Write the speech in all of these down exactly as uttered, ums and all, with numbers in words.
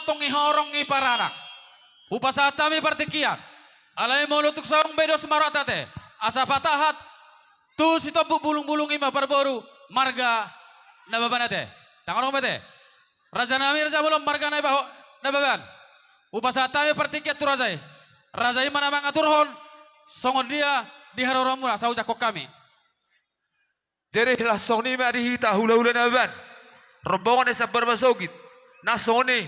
tong i horong i paranak. Hupasahat hami partingkian. Alai molo tung saong be dos ma rohanta ate, asa patahat tu sitombuk bulungbulung i ma parboru marga Nababan ate. Tangan on ma ate. Raja nami, raja bolon, marga Naba-, Nababan. Hupasahat hami partingkian tu raja i. Raja i ma na mangaturhon songon dia di haroroanmuna, sai hujangkon hami. Jadi laos songon i ma di hita hulahula Nababan, rombongan ni Sabar Masogit. Na songon i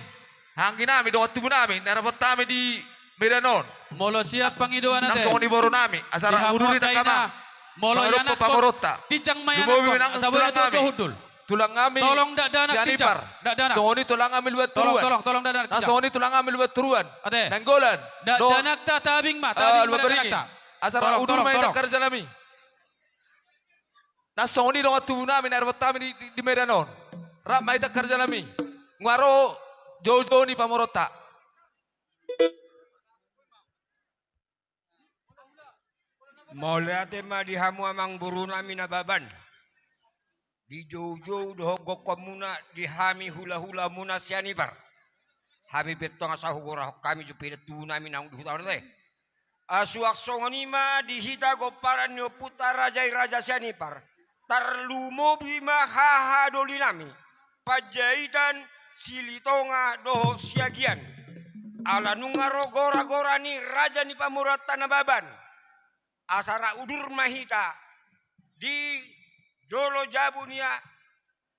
anggi nami, dongan tubu nami na dapot hami di Medan on. Molo siap pangidoan ate, na songon i boru nami, asa rap udur i tangkas ma. Molo i anak, pamoruonta, tinjang ma i anak, asa boi na tulang nami, tulang nami. Tolong dakdanak tinjang, dakdanak. Songon i tulang nami Lumban Toruan. Tolong, tolong, tolong dakdanak tinjang. Na songon i tulang nami Lumban Toruan. Ate. Nainggolan. Dakdanak ta tabing ma, tabing ma dakdanak ta. Asa rap udur ma hita, raja nami. Na songon i dongan tubu nami na dapot hami di, di, di Medan on. Rap ma hita, raja nami. Nunga ro joujou ni pamoruonta. Mauliate ma di hamu amangboru nami Nababan. Di joujou dohot gokhonmuna di hami hulahulamuna Sianipar. Hami pe antong asa hugorahon hami jo pe tubu nami naung di huta on ate. Suang songon i ma di hita pomparan ni ompunta raja i, raja Sianipar. Tarlumobi ma hahadoli nami Panjaitan, Silitonga dohot Siagian. Ala nunga ro goragora ni raja ni pamoruonta Nababan, asa rap udur ma hita di jolo jabu ni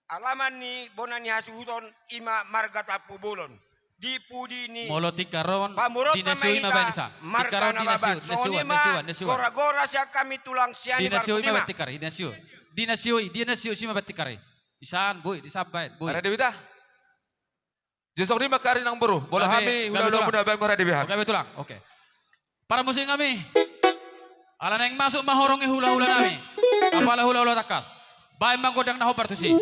alaman ni bona ni hasuhuton, i ma marga Tampubolon. Di pudi ni pamoruonta ma hita marga Nababan. Songon i ma goragora sian hami tulang Sianipar. Di na sioi, di na sioi, di na sioi, di na sioi, di na sioi, di na sioi, di na sioi, di na sioi, di na sioi. Isan, boi, di sambaen, boi. Marhadebehon hita. Jadi songon i ma, angka ari nang boru. Molo hami hulahulamuna baen, marhadebehon. Oke, betul, Ang. Oke. Parmusik nami. Ala naeng masuk ma horong i hulahula nami. Apala hulahula tangkas. Baen ma gondang na hombar tusi.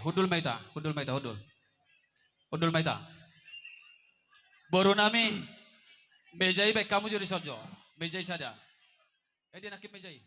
Hundul ma hita, hundul ma hita, hundul. Hundul ma hita. Boru nami, meja i baen hamu jo dison jo. Meja i sada. Eh, dia nangkin meja i.